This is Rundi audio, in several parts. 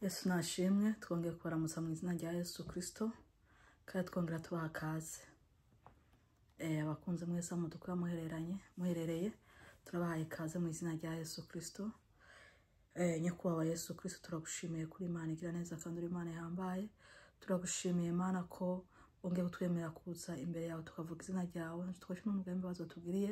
Yesu nashimwe, twongeye kubaramutsa mu izina rya Yesu Kristo kandi twongera tubaha kaze. Abakunze mwese mudukora muhereranye muherereye, turabahaye ikaze mu izina rya Yesu Kristo. Nyakubahwa Yesu Kristo, turagushimiye kuri Imana igira neza kandi uri Imana ihambaye. Turagushimiye Imana ko wongeye kutwemera kuza imbere yawe tukavuga izina ryawe, twashima umugambi imbabazi watugiriye,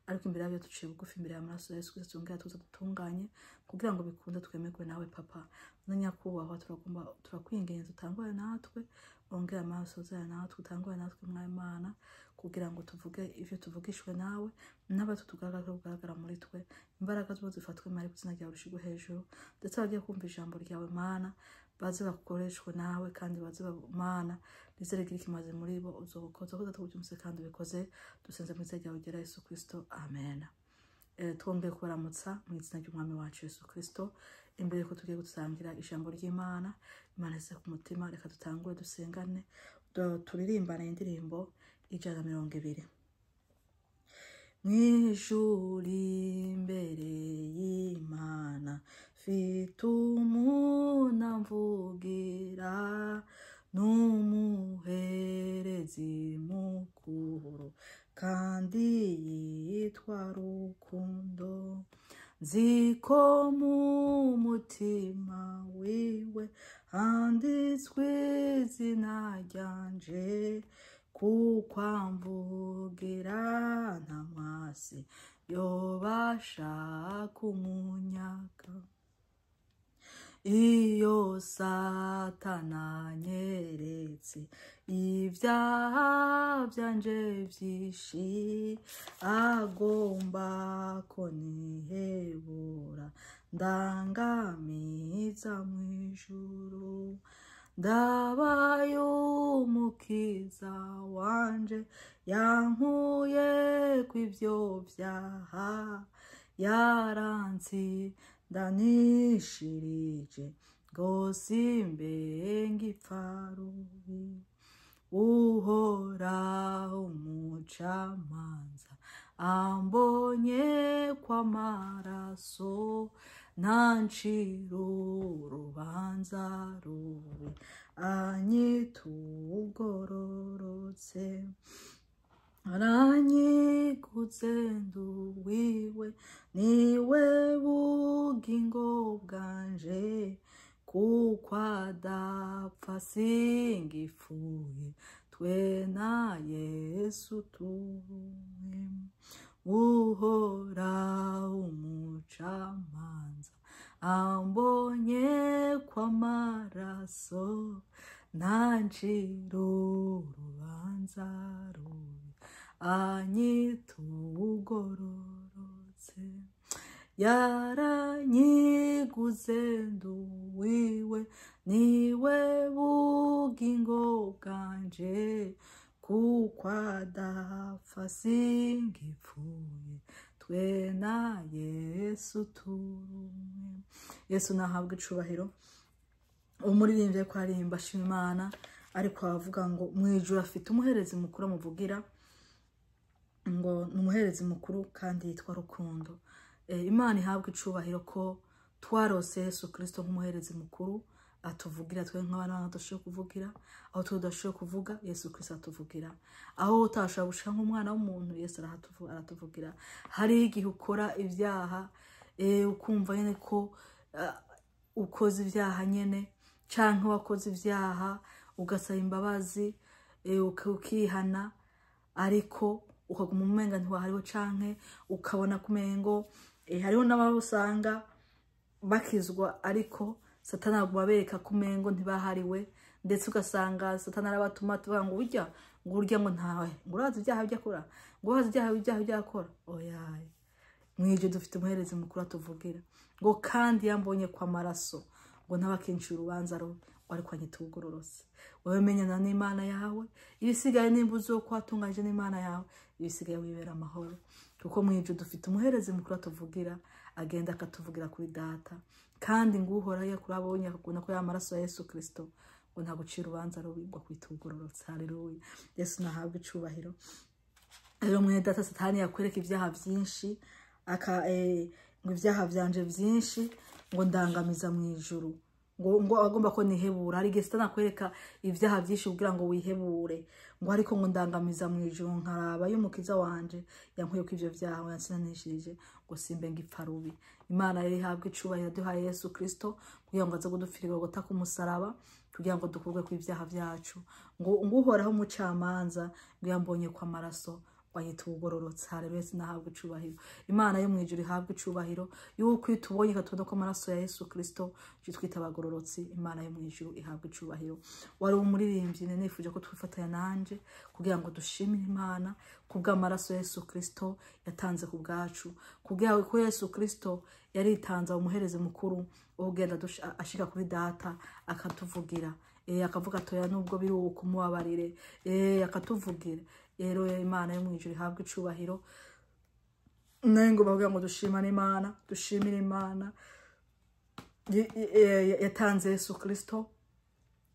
ariko imbere yabyo duciye bugufi imbere y'amaraso ya Yesu Kristo, twongera tuza dutunganye kugira ngo bikunde twemerwe nawe Papa. Na nyakubahwa turagomba turakwinginze utangure natwe, wongere amaraso zayo natwe, utangure natwe mwa Imana, kugira ngo tuvuge ivyo tuvugishwe nawe, n'abatwe tugaragara kugaragara muri twe, imbaraga zose zifatwe mari ku izina ryawe rishigwe hejuru, ndetse abagiye kumva ijambo ryawe Mana baze bakoreshwe nawe, kandi baze Mana rizere gira ikimaze muri bo, uzokoza ko tubyumvise kandi ubikoze, dusenze mu izina ryawe ryera Yesu Kristo, amen. Twongeye kubaramutsa mu izina ry'Umwami wacu Yesu Kristo. Imbere ko tugiye gusangira ijambo ry'Imana, Imana ise ku mutima, reka dutangure dusengane, turirimbane indirimbo 120. Mw'ijuru imbere y'Imana mfite umunamvugira, n'umuherezi mukuru kandi yitwa Rukundo. Nzi ko mu mutima wiwe handitswe izina ryanje, kuko amvugira nta mwasi yobasha kumunyaka. Iyo Satana anyeretse ibyaha byanje vyinshi, agomba ko nihebura ndangamiza mw'ijuru. Ndabaye umukiza wanje yankuye kw'ivyo vyaha, yaransi ndanishirije ngo simbe ngipfa rubi. Uhoraho umucamanza ambonye kw'amaraso, ntancira urubanza rubi, anyita ugororotse. Aranyiguze nduwiwe, niwe bugingo bwanje, kuko adapfa singipfuye, twe na Yesu tumwe. Uhoraho umucamanza ambonye kw'amaraso, ntancira urubanza rubi, anyita ugororotse. Yaranyiguze nduwiwe, niwe bugingo bwanje, kuko adapfa singipfuye, twe na Yesu turumwe. Yesu nahabwe icubahiro. Umuririmbyi ariko aririmba ashima Imana, ariko avuga ngo mw'ijuru afite umuherezi mukuru amuvugira, ngo ni umuherezi mukuru kandi yitwa Rukundo. Imana ihabwe icubahiro ko twarose Yesu Kristo nk'umuherezi mukuru atuvugira twe nk'abana badashoboye kuvugira, aho tudashoboye kuvuga Yesu Kristo atuvugira, aho utashobora gushika nk'umwana w'umuntu Yesu aratuvugira. Hari igihe ukora ibyaha, ukumva nyene ko ukoze ibyaha nyene, canke wakoze ibyaha ugasaba imbabazi, ukihana, ariko ukaguma umenga ntiwahariho, canke ukabona kumengo hariho n'ababo usanga bakizwa ariko Satani aguma abereka kumengo ntibahariwe, ndetse ugasanga Satani arabatuma tuvuga ngo urya ngo urya ngo ntawe, ngo urazi ibyaha byakora, ngo urazi ibyaha byakora. Oyaye, mw'ijuru dufite umuherezi mukuru atuvugira, ngo kandi yambonye kwa maraso, ngo ntabakinshi urubanza rubi, ariko anyita ugororotse. Wewe menyana n'Imana yawe, ibisigaye nimba uzi ko watunganyije n'Imana yawe, ibisigaye wibera amahoro, kuko mw'ijuru dufite umuherezi mukuru atuvugira, agenda akatuvugira kuri Data. Kandi ngo Uhoraho kurabonye akakubona ko ya maraso ya Yesu Kristo, ngo ntagucira urubanza rubi, ngo akwite ugororotse. Haleluya, Yesu nahabwe icubahiro. Rero mwene Data, Satani yakwereka ibyaha byinshi, aka ngo ibyaha byanje byinshi, ngo ndangamiza mu ijuru. Ngo agomba ko nihebura. Hari igihe Satani akwereka ivyaha vyinshi kugira ngo wihebure, ngo ariko ngo ndangamiza mu ijuru nkaraba y'umukiza wanje yankuye ko ivyo vyaha yansinanishije, ngo simbe ngipfa rubi. Imana rero ihabwe icubahiro, duhaye Yesu Kristo kugira ngo aze kudupfira igogota ku musaraba, kugira ngo dukurwe ku ivyaha vyacu. Ngo Uhoraho umucamanza ngo yambonye ko amaraso wayita ubugororotsi. Haleluya, sinahabwa icubahiro. Imana yo mu ijuru ihabwe icubahiro yuko iyo tubonye ikatubona ko amaraso ya Yesu Kristo twita abagororotsi. Imana yo mu ijuru ihabwe icubahiro. Wari umuririmbyi, nifuje ko twifatanya nanje kugira ngo dushimire Imana kubw'amaraso ya Yesu Kristo yatanze ku bwacu, kugira ko Yesu Kristo yaritanze umuhereze mukuru ugenda ashika kuri data akatuvugira, akavuga atoya nubwo biri uko mubabarire, akatuvugira. Rero Imana yo mu ijuru ihabwe icubahiro. Nayo ngo bavuga ngo dushimane Imana, dushimire Imana yatanze Yesu Kristo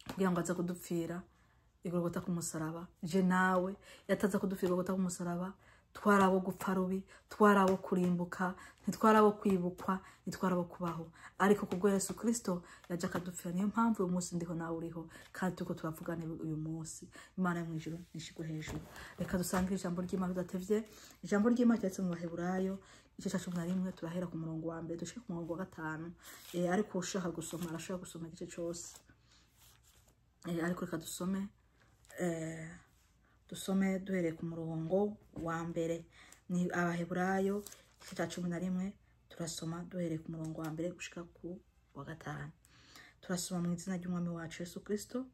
kugira ngo aze kudupfira igorogota ku musaraba. Je nawe yataza kudupfira igorogota ku musaraba, twarabo gupfa rubi, twarabo kurimbuka, ntitwarabo kwibukwa, ntitwarabo kubaho. Ariko kubwo Yesu Kristo yaje akadupfira, niyo mpamvu uyu munsi ndiho nawe uriho, kandi turiko turavugana uyu munsi. Imana yo mu ijuru nishigwe hejuru. Reka dusangire ijambo ry'Imana tudatevye. Ijambo ry'Imana ryanditse mu Baheburayo igice ca 11, turahera ku murongo wa 1 dushike ku murongo wa 5. Ariko ushaka gusoma arashobora gusoma igice cose. Ariko reka dusome dusome duhereye ku murongo wa 1. Ni Abaheburayo igice ca 11, turasoma duhereye ku murongo wa 1 gushika ku wa 5. Turasoma mu izina ry'Umwami wacu Yesu Kristo.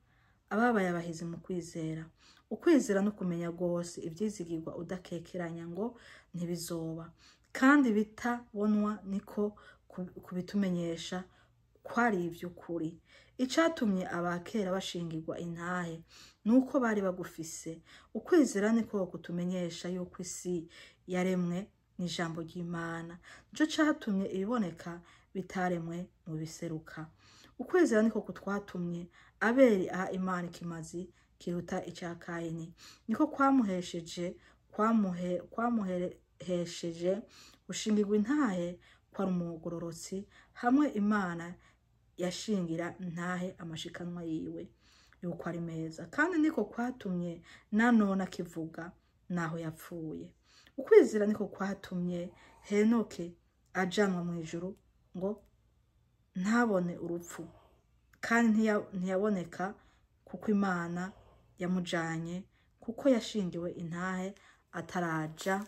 Ababaye abahizi mu kwizera. Ukwizera no kumenya rwose ivyizigirwa udakekeranya ngo ntibizoba, kandi bitabonwa niko kubitumenyesha ko ari ivy'ukuri. Icatumye abakera bashingirwa intahe nuko bari bagufise. Ukwizera niko kutumenyesha yuko isi yaremwe n'ijambo ry'Imana, nico catumye ibiboneka bitaremwe mu biseruka. Ukwizera niko kutwatumye Abeli aha Imana ikimazi kiruta ica Kayini, niko kwamuhesheje gushingirwa intahe kwa umugororotsi, hamwe Imana yashingira ntahe amashikanwa yiwe yuko ari meza. Kandi niko kwatumye nanone akivuga naho yapfuye. Ukwizera niko kwatumye Henoke ajanwa mu ijuru ngo ntabone urupfu, kandi ntiyaboneka kuko Imana yamujanye, kuko yashingiwe intahe ataraja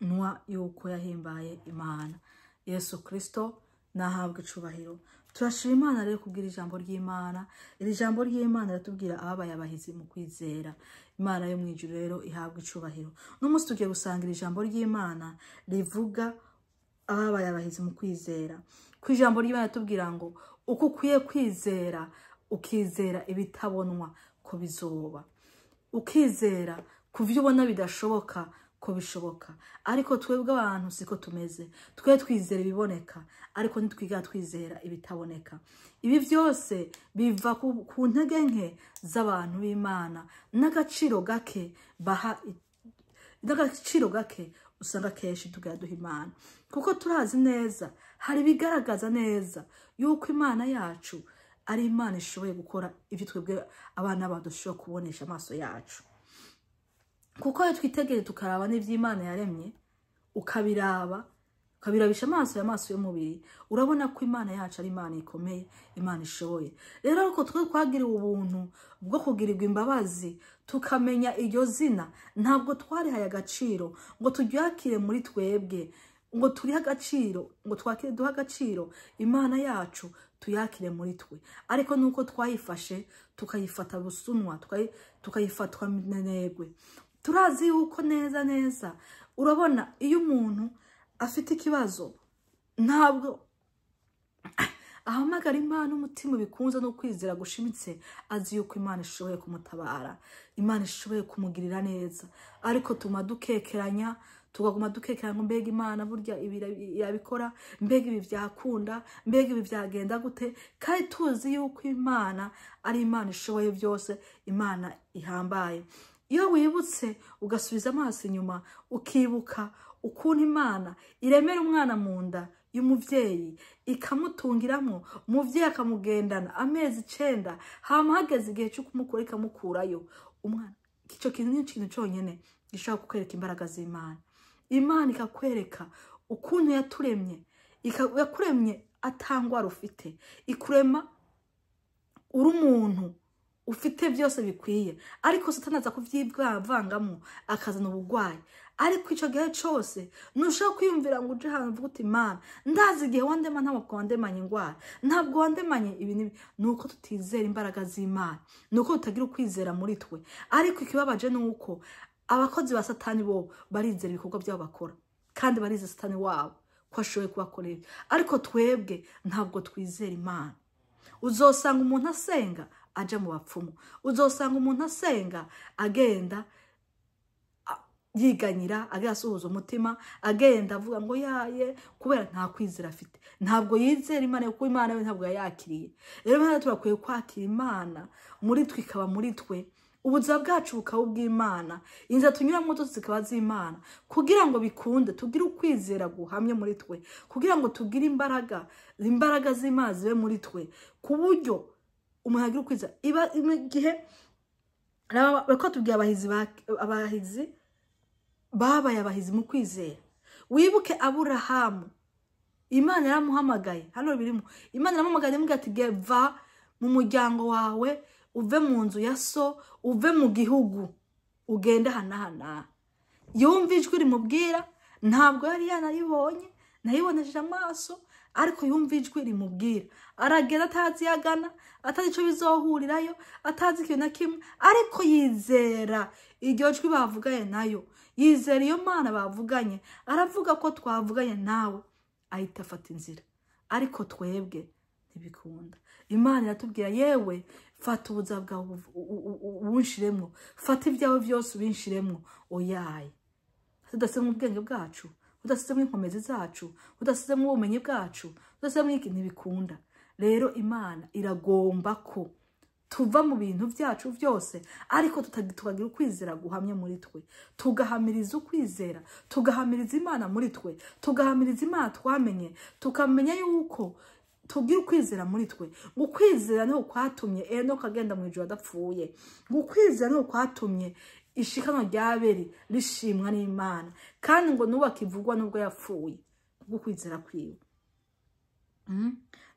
nwa yuko yahimbaye Imana. Yesu Kristo nahabwe icubahiro. Turashima Imana rero kubwira ijambo ry'Imana. Iri jambo ry'Imana riratubwira ababaye abahizi mu kwizera. Imana yo mu ijuru rero ihabwe icubahiro. N'umunsi tugiye gusangira ijambo ry'Imana rivuga ababaye abahizi mu kwizera. Ku ijambo ry'Imana tubwira ngo uko ukwiye kwizera, ukizera ibitabonwa ko bizoba, ukizera kuvyo ubona bidashoboka ko bishoboka. Ariko twebwe abantu siko tumeze, twe twizera ibiboneka ariko ntitwiga twizera ibitaboneka. Ibi byose biva ku ntege nke z'abantu b'Imana n'agaciro gake baha, n'agaciro gake usanga kenshi tugaduha Imana, kuko turazi neza hari bigaragaza neza yuko Imana yacu ari Imana ishoboye gukora ibyo twebwe abana badushobora kubonesha amaso yacu. Kuko iyo twitegeye tukaraba n'ivy'Imana yaremye, ukabiraba ukabirabisha amaso y'amaso y'umubiri, urabona ko Imana yacu ari Imana ikomeye, Imana ishoboye. Rero ariko twe twagiriwe ubuntu bwo kugirirwa imbabazi tukamenya iryo zina, ntabwo twarihaye agaciro ngo turyakire muri twebwe, ngo turihe agaciro, ngo twakire duha agaciro Imana yacu tuyakire muri twe. Ariko nuko twayifashe tukayifata busunwa, tukayifatwa minenegwe. Turazi yuko neza neza, urabona iyo umuntu afite ikibazo ntabwo ahamagara Imana umutima bikunze no kwizera gushimitse, azi yuko Imana ishoboye kumutabara, Imana ishoboye kumugirira neza. Ariko tuma dukekeranya, tugaguma dukekeranya ngo mbega Imana burya ibi irabikora, mbega ibi byakunda, mbega ibi byagenda gute, kandi tuzi yuko Imana ari Imana ishoboye byose, Imana ihambaye. Iyo wibutse ugasubiza amaso inyuma ukibuka ukuntu Imana iremera umwana mu nda y'umuvyeyi ikamutungiramo, umuvyeyi akamugendana amezi 9, hama hageze igihe cyo kumukura ikamukurayo umwana. Icyo kintu ni ikintu cyonyine gishobora kukwereka imbaraga z'Imana. Imana ikakwereka ukuntu yaturemye, yakuremye atangwara ufite, ikurema uri umuntu ufite byose bikwiye, ariko Satani aza kuvyivangamo akazana ubugwayi. Ariko ico gihe cose ntushobora kwiyumvira ngo uje ahantu uvuge uti Imana ndazi igihe wandema, ntabwo wandemanye ingwara, ntabwo wandemanye ibi n'ibi. Ni uko tutizera imbaraga z'Imana, ni uko tutagira ukwizera muri twe. Ariko ikibabaje ni uko abakozi ba Satani bo barizera ibikorwa byabo bakora, kandi barizera Satani wabo ko ashoboye kubakorera. Ariko twebwe ntabwo twizera Imana. Uzosanga umuntu asenga aja mu bapfumu, uzosanga umuntu asenga agenda yiganyira, agenda asuhuza umutima, agenda avuga ngo yaye, kubera nta kwizera afite, ntabwo yizera Imana, kuko Imana we ntabwo yayakiriye. Rero hano turakwiye kwakira Imana muri twe, ikaba muri twe, ubuzima bwacu bukaba ubw'Imana, inzira tunyuramo zose zikaba z'Imana, kugira ngo bikunde tugire ukwizera guhamye muri twe, kugira ngo tugire imbaraga, imbaraga z'Imana zibe muri twe, ku buryo umuntu agira ukwizera. Iba igihe bariko tubwira abahizi babaye abahizi mu kwizera. Wibuke Aburahamu, Imana yaramuhamagaye, hano birimo Imana yaramuhamagaye imubwira ati va mu muryango wawe, uve mu nzu ya so, uve mu gihugu, ugende aha n'aha n'aha. Yumva ijwi rimubwira, ntabwo yari yanaribonye, nayibonesheje amaso, ariko yumva ijwi rimubwira, aragenda atazi iyo agana, atazi ico bizohurirayo, atazi ikintu na kimwe, ariko yizera iryo jwi bavuganye nayo, yizera iyo Mana bavuganye, aravuga ko twavuganye nawe, ahita afata inzira. Ariko twebwe ntibikunda. Imana iratubwira yewe fata ubuzima bwawe ubunshiremwo, fata ibyawe byose ubinshiremwo. Oyaye, tudasizemo ubwenge bwacu, tudasizemo inkomezi zacu, tudasizemo ubumenyi bwacu, tudasizemo iki, ntibikunda. Rero Imana iragomba ko tuva mu bintu byacu byose, ariko tukagira ukwizera guhamye muri twe, tugahamiriza ukwizera, tugahamiriza Imana muri twe, tugahamiriza Imana twamenye, tukamenya yuko tugira ukwizera muri twe. Ukwizera niho kwatumye Enoka agenda mu ijuru adapfuye. Ukwizera niho kwatumye ishikanwa rya Abeli rishimwa n'Imana, kandi ngo nubake ivugwa nubwo yapfuye kubwo kwizera kwiwe.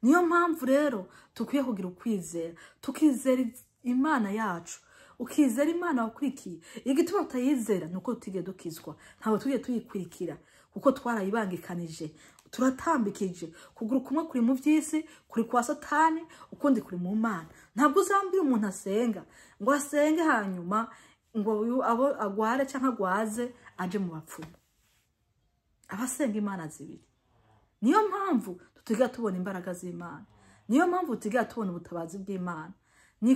Niyo mpamvu rero tukwiye kugira ukwizera, tukizera Imana yacu, ukizera Imana wakurikiye. Igituma tutayizera nuko tutigeze dukizwa, ntabwo tugiye tuyikurikira, kuko twarayibangikanije, turatambikije. Kuguru kumwe kuri mu by'isi, kuri kwa Satani, ukundi kuri mu Mana. Ntabwo uzambira umuntu asenga ngo asenge hanyuma ngo abo agware cyangwa agwaze aje mu bapfumu. Abasenga Imana zibiri. Niyo mpamvu tutiga tubona imbaraga z'Imana, niyo mpamvu tutiga tubona ubutabazi bw'Imana. Ni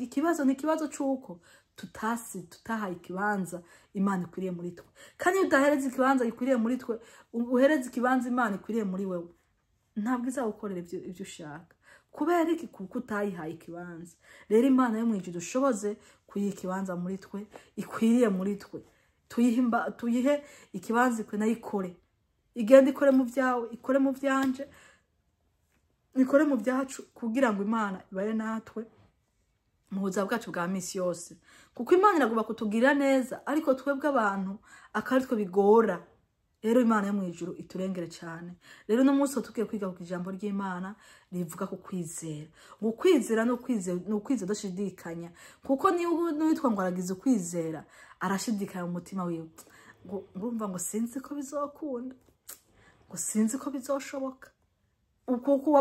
ikibazo, ni ikibazo cy'uko tutahaye ikibanza Imana ikwiriye muri twe. Kandi iyo udahereza ikibanza gikwiriye muri twe, uhereza ikibanza Imana ikwiriye muri wewe, ntabwo izagukorera ibyo ushaka. Kubera iki? Kuko utayihaye ikibanza. Rero Imana yo mu ijuru dushoboze kuyiha ikibanza muri twe, ikwiriye muri twe. Tuyihe ikibanza ikwiye, nayo ikore. Igenda ikore mu byawe, ikore mu byanje, ikore mu byacu, kugira ngo Imana ibare natwe mu buzima bwacu bwa misi yose. Kuko Imana iragomba kutugirira neza, ariko twebwe abantu akaba aritwe bigora. Rero Imana yo mu ijuru iturengere cyane. Rero no munsi tugiye kwiga ku ijambo ry'Imana rivuga ku kwizera. Ngo kwizera no kwizera no kwizera udashidikanya, kuko niyo witwa ngo aragize ukwizera arashidikanya mu mutima wiwe, ngo urumva ngo sinzi ko bizokunda, ngo sinzi ko bizoshoboka, kuko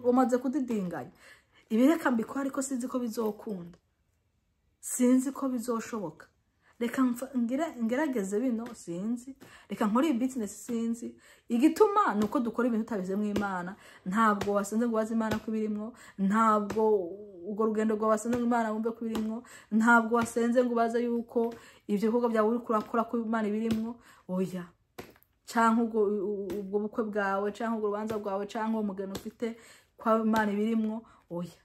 wamaze kudidinganya. Ibireka mbikora ariko sinzi ko bizokunda, sinzi ko bizoshoboka, reka ngerageze bino sinzi, reka nkore iyi business sinzi. Igituma nuko dukora ibintu tutabizemo Imana. Ntabwo wasenze ngo ubaze Imana ko ibirimwo, ntabwo urwo rugendo rwawe wasenze ngo Imana wumve ko ibirimwo, ntabwo wasenze ngo ubaze yuko ibyo bikorwa byawe uri kurakora ko Imana ibirimwo. Oya, canke ubwo bukwe bwawe, canke urwo rubanza rwawe, canke uwo mugeni ufite kwa Imana ibirimwo. Oya,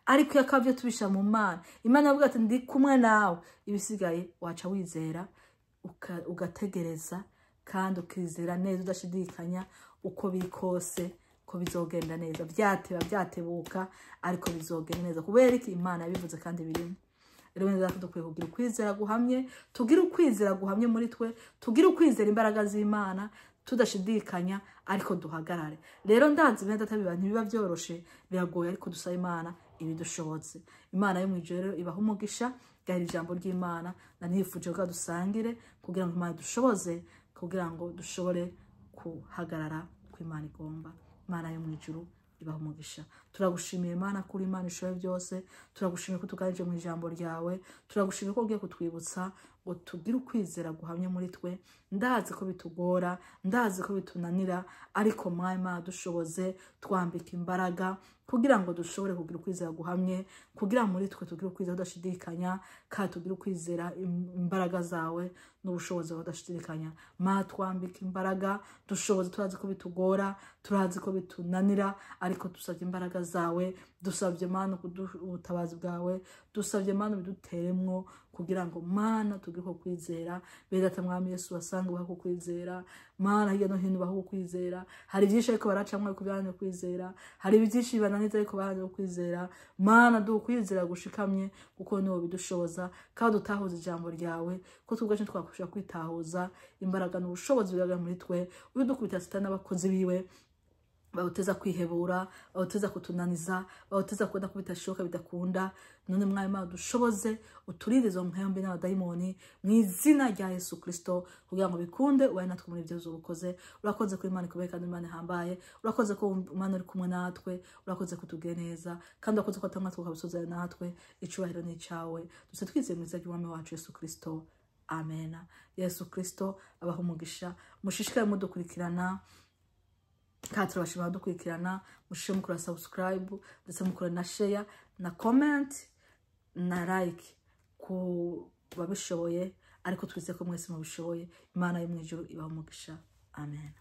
ariko iyo akabyo tubisha mu Mana, Imana iravuga ati ndi kumwe nawe, ibisigaye waca wizera, ugategereza kandi ukizera neza udashidikanya, uko biri kose ko bizogenda neza, byateba byatebuka ariko bizogenda neza, kubera iki? Imana yabivuze kandi birimo. Rero neza dukwiye kugira ukwizera guhamye, tugira ukwizera guhamye muri twe, tugira ukwizera imbaraga z'Imana tudashidikanya, ariko duhagarare. Rero ndazi bene data biba ntibiba byoroshe, biragoye, ariko dusaba Imana ibidushobotse. Imana yo mu ijuru ibaha umugisha. Gahera ijambo ry'Imana nanifuje ko dusangire kugira ngo Imana dushoboze, kugira ngo dushobore kuhagarara ku Imana igomba. Imana yo mu ijuru ibaha umugisha. Turagushimiye Imana kuri Imana ishoboye byose, turagushimiye ko tuganije mu ijambo ryawe, turagushimiye ko ugiye kutwibutsa ngo tugire ukwizera guhamye muri twe. Ndazi ko bitugora, ndazi ko bitunanira, ariko Mwami dushoboze, twambika imbaraga kugira ngo dushobore kugira ukwizera guhamye, kugira muri twe tugire ukwizera udashidikanya, kandi tugire ukwizera imbaraga zawe n'ubushobozi budashidikanya. Ma twambika imbaraga, dushoboze. Turazi ko bitugora, turazi ko bitunanira, ariko dusabye imbaraga zawe, dusabye Mana ubutabazi bwawe, dusabye Mana biduteremwo kugira ngo Mana tugire ko kwizera. Bene Mwami Yesu basanga baho kwizera, Mana hirya no hino baho kwizera. Hari byinshi ariko baracamwe ariko byanze kwizera, hari byinshi bananiza ariko banze kwizera. Mana dukwizera gushikamye, kuko niwo bidushoboza, kandi utahuza ijambo ryawe ko tubwaje twakusha kwitahuza imbaraga n'ubushobozi bwawe muri twe. Udukubita Satani n'abakozi biwe bawuteza kwihebura, bawuteza kutunaniza, bawuteza kubona ko bitashoboka bidakunda. None Mwami Imana dushoboze, uturinde izo mpembe n'abadayimoni mu izina rya Yesu Kristo, kugira ngo bikunde ubaye natwe muri ibyo ubukoze. Urakoze ko Imana ikomeye kandi Imana ihambaye, urakoze ko Imana uri kumwe natwe, urakoze kutubwiye neza, kandi urakoze ko atamwa twakabisozera natwe. Icubahiro ni icyawe, duse twizeye mu izina ry'Umwami wacu Yesu Kristo, amena. Yesu Kristo abaha umugisha. Mushishikare mudukurikirana, kandi turabashimira dukurikirana. Mushishe mukora subscribe, ndetse mukora na share na comment na like ku babishoboye, ariko twizeye ko mwese mubishoboye. Imana yo mu ijuru ibaha umugisha, amen.